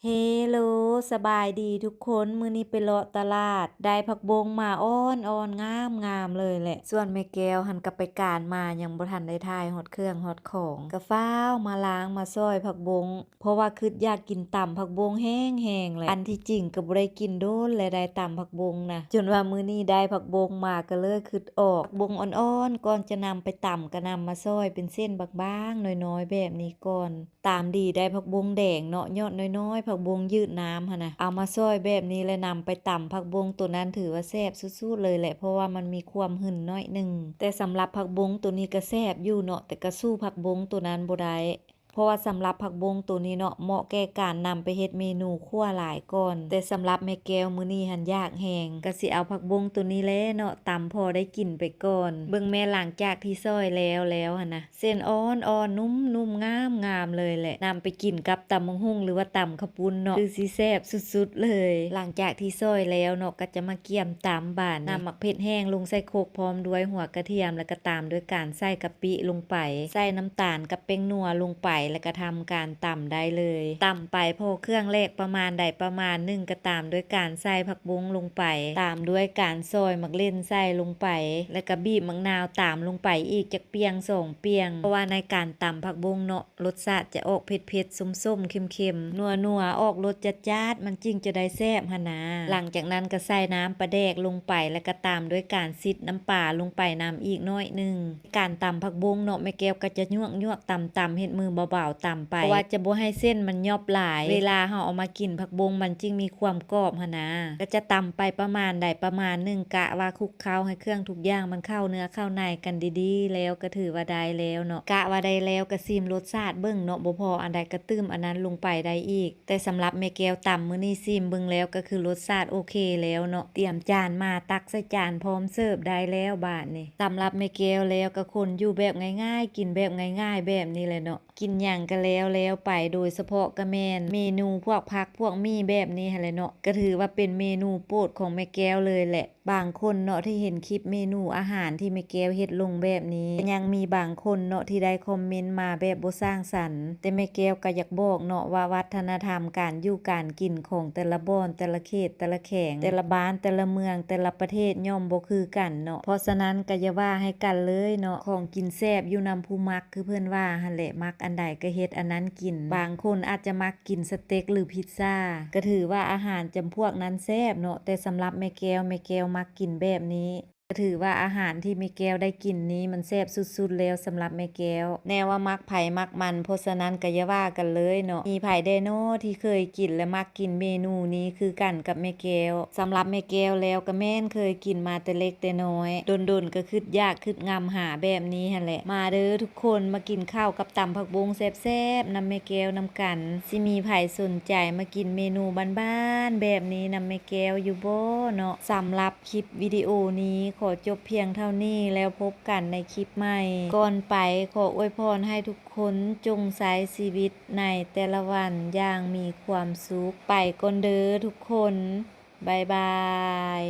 ເຮໂລ ສະບາຍດີທຸກຄົນ, ມື້ນີ້ໄປເລາະຕະຫຼາດ ໄດ້ຜັກບົງມາອ່ອນໆ ງາມໆ ເລີຍແຫຼະ. ສ່ວນແມ່ແກ້ວຫັ້ນກໍໄປການມາ ຍັງບໍ່ທັນໄດ້ຖ່າຍຮອດເຄື່ອງຮອດຂອງ ກໍຟ້າວມາລ້າງມາຊອຍຜັກບົງ ເພາະວ່າຄິດຢາກກິນຕຳຜັກບົງແຮງໆ ແຫຼະ. ອັນທີ່ຈິງກໍບໍ່ໄດ້ກິນດົນແລ້ວໄດ໋ ຕຳຜັກບົງນະ, ຈົນວ່າມື້ນີ້ໄດ້ຜັກບົງມາ ກໍເລີຍຄິດອອກ. ຜັກບົງອ່ອນໆ ກ່ອນຈະນຳໄປຕຳ ກໍນຳມາຊອຍເປັນເສັ້ນບາງໆ ນ້ອຍໆ ແບບນີ້ກ່ອນ. ຕາມດີໄດ້ຜັກບົງແດງເນາະ ຍອດນ້ອຍໆ ຜັກບົງຍືດນ້ຳຫັ້ນນະ ເອົາມາຊອຍແບບນີ້ ແລະນຳໄປຕຳຜັກບົງໂຕນັ້ນ ຖືວ່າແຊບສຸດໆ ເລີຍແຫຼະ ເພາະວ່າມັນມີຄວາມຫຶນໜ້ອຍໜຶ່ງ. ແຕ່ສຳລັບຜັກບົງໂຕນີ້ກໍແຊບຢູ່ເນາະ ແຕ່ກໍສູ້ຜັກບົງໂຕນັ້ນບໍ່ໄດ້ ເພາະວ່າສຳລັບຜັກບົງໂຕນີ້ເນາະ ເໝາະແກ່ການນຳໄປເຮັດເມນູຂົ້ວຫຼາຍກ່ອນ. ແຕ່ສຳລັບແມ່ແກ້ວມື້ນີ້ຫັ້ນຢາກແຮງ ກໍຊິເອົາຜັກບົງໂຕນີ້ແຫຼະເນາະ ຕຳພໍໄດ້ກິນໄປກ່ອນ. ເບິ່ງແມ້ ຫຼັງຈາກທີ່ຊອຍແລ້ວແລ້ວຫັ້ນນະ ເສັ້ນອ່ອນໆ ນຸ້ມໆ ງາມໆ ເລີຍແຫຼະ. ນຳໄປກິນກັບຕຳບັກຫຸ່ງ ຫຼືວ່າຕຳເຂົ້າປຸ້ນເນາະ ຄືຊິແຊບສຸດໆ ເລີຍ. ຫຼັງຈາກທີ່ຊອຍແລ້ວເນາະ ກໍຈະມາກຽມຕຳບາດນີ້. ນ້ຳໝາກເຜັດແຫ້ງລົງໃສ່ຄົກ ພ້ອມດ້ວຍຫົວກະທຽມ ແລ້ວກໍຕາມດ້ວຍການໃສ່ກະປິລົງໄປ, ໃສ່ນ້ຳຕານກັບແປ້ງນົວລົງໄປ ແລ້ວກໍທຳການຕຳໄດ້ເລີຍ. ຕຳໄປພໍເຄື່ອງແຫຼກປະມານໃດປະມານໜຶ່ງ ກໍຕາມດ້ວຍການໃສ່ຜັກບົງລົງໄປ, ຕາມດ້ວຍການຊອຍໝາກເລັ່ນໃສ່ລົງໄປ ແລ້ວກໍບີບໝາກນາວຕາມລົງໄປອີກຈັກປ່ຽງສອງປ່ຽງ ເພາະວ່າໃນການຕຳຜັກບົງເນາະ ລົດຊາດຈະອອກເຜັດໆ ສົ້ມໆ ເຄັມໆ ນົວໆ ອອກລົດຈັດໆ ມັນຈຶ່ງຈະໄດ້ແຊບຫັ້ນນາ. ຫຼັງຈາກນັ້ນກໍໃສ່ນ້ຳປາແດກລົງໄປ ແລ້ວກໍຕາມດ້ວຍການຊິດນ້ຳປາລົງໄປນຳອີກໜ້ອຍໜຶ່ງ. ການຕຳຜັກບົງເນາະ ແມ່ແກ້ວກໍຈະຍວກໆ ຕຳໆ ເຮັດມືເບົາໆ ຕຳໄປ ເພາະວ່າຈະບໍ່ໃຫ້ເສັ້ນມັນຫຍອບຫຼາຍ. ເວລາເຮົາເອົາມາກິນຜັກບົງ ມັນຈຶ່ງມີຄວາມກອບຫັ້ນນາ. ກໍຈະຕຳໄປປະມານໃດປະມານໜຶ່ງ ກະວ່າ ເຂົ້າໃຫ້ເຄື່ອງທຸກຢ່າງມັນເຂົ້າເນື້ອເຂົ້າໃນກັນດີໆ ແລ້ວກໍຖືວ່າໄດ້ແລ້ວເນາະ. ກະວ່າໄດ້ແລ້ວກໍຊີມລົດຊາດເບິ່ງເນາະ ບໍ່ພໍອັນໃດກໍຕື່ມອັນນັ້ນລົງໄປໄດ້ອີກ. ແຕ່ສຳລັບແມ່ແກ້ວຕຳມື້ນີ້ຊີມເບິ່ງແລ້ວກໍຄືລົດຊາດໂອເຄແລ້ວເນາະ. ຕຽມຈານມາ ຕັກໃສ່ຈານພ້ອມເສີບໄດ້ແລ້ວບາດນີ້. ສຳລັບແມ່ແກ້ວແລ້ວກໍຄົນຢູ່ແບບງ່າຍໆ ກິນແບບງ່າຍໆ ແບບນີ້ແຫຼະເນາະ. ກິນຫຍັງກໍແລ້ວໆ ໄປ ໂດຍສະເພາະກໍແມ່ນເມນູພວກຜັກພວກໝີ່ແບບນີ້ຫັ້ນແຫຼະເນາະ ກໍຖືວ່າເປັນເມນູໂປດຂອງແມ່ແກ້ວເລີຍແຫຼະ. ບາງຄົນເນາະທີ່ເຫັນຄລິບເມນູອາຫານທີ່ແມ່ແກ້ວເຮັດລົງແບບນີ້ ກໍຍັງມີບາງຄົນເນາະທີ່ໄດ້ຄອມເມັນມາແບບບໍ່ສ້າງສັນ, ແຕ່ແມ່ແກ້ວກໍຢາກບອກເນາະວ່າ ວັດທະນະທຳການຢູ່ການກິນຂອງແຕ່ລະບ່ອນ ແຕ່ລະເຂດ ແຕ່ລະແຂວງ ແຕ່ລະບ້ານ ແຕ່ລະເມືອງ ແຕ່ລະປະເທດ ຍ່ອມບໍ່ຄືກັນເນາະ. ເພາະສະນັ້ນກໍຢ່າວ່າໃຫ້ກັນເລີຍເນາະ, ຂອງກິນແຊບຢູ່ນຳຜູ້ມັກ ຄືເພິ່ນວ່າຫັ້ນແຫຼະ, ມັກອັນໃດກໍເຮັດອັນນັ້ນກິນ. ບາງຄົນອາດຈະມັກກິນສະເຕັກ ຫຼື ພິດຊາ ກໍຖືວ່າອາຫານຈຳພວກນັ້ນແຊບເນາະ, ແຕ່ສຳລັບແມ່ແກ້ວ ແມ່ແກ້ວມັກກິນແບບນີ້ ກໍຖືວ່າອາຫານທີ່ແມ່ແກ້ວໄດ້ກິນນີ້ ມັນແຊບສຸດໆ ແລ້ວສຳລັບແມ່ແກ້ວ. ແນວວ່າມັກໃຜມັກມັນ, ເພາະສະນັ້ນກໍຢ່າວ່າກັນເລີຍເນາະ. ມີໃຜແດ່ນໍທີ່ເຄີຍກິນ ແລະ ມັກກິນເມນູນີ້ຄືກັນກັບແມ່ແກ້ວ? ສຳລັບແມ່ແກ້ວແລ້ວ ກໍແມ່ນເຄີຍກິນມາແຕ່ເລັກແຕ່ນ້ອຍ, ດົນໆ ກໍຄຶດຢາກຄຶດງຳຫາແບບນີ້ຫັ້ນແຫຼະ. ມາເດີທຸກຄົນ, ມາກິນເຂົ້າກັບຕຳຜັກບົງແຊບໆ ນຳແມ່ແກ້ວນຳກັນ. ຊິມີໃຜສົນໃຈມາກິນເມນູບ້ານໆ ແບບນີ້ນຳແມ່ແກ້ວຢູ່ບໍ່ເນາະ? ສຳລັບຄລິບວິດີໂອນີ້ຂໍຈົບພຽງເທົ່ານີ້ ແລ້ວພົບກັນໃນຄລິບໃໝ່. ກ່ອນໄປ, ຂໍອວຍພອນໃຫ້ທຸກຄົນຈົ່ງໃຊ້ຊີວິດໃນແຕ່ລະວັນຢ່າງມີຄວາມສຸກ. ໄປກ່ອນເດີທຸກຄົນ. ບາຍບາຍ.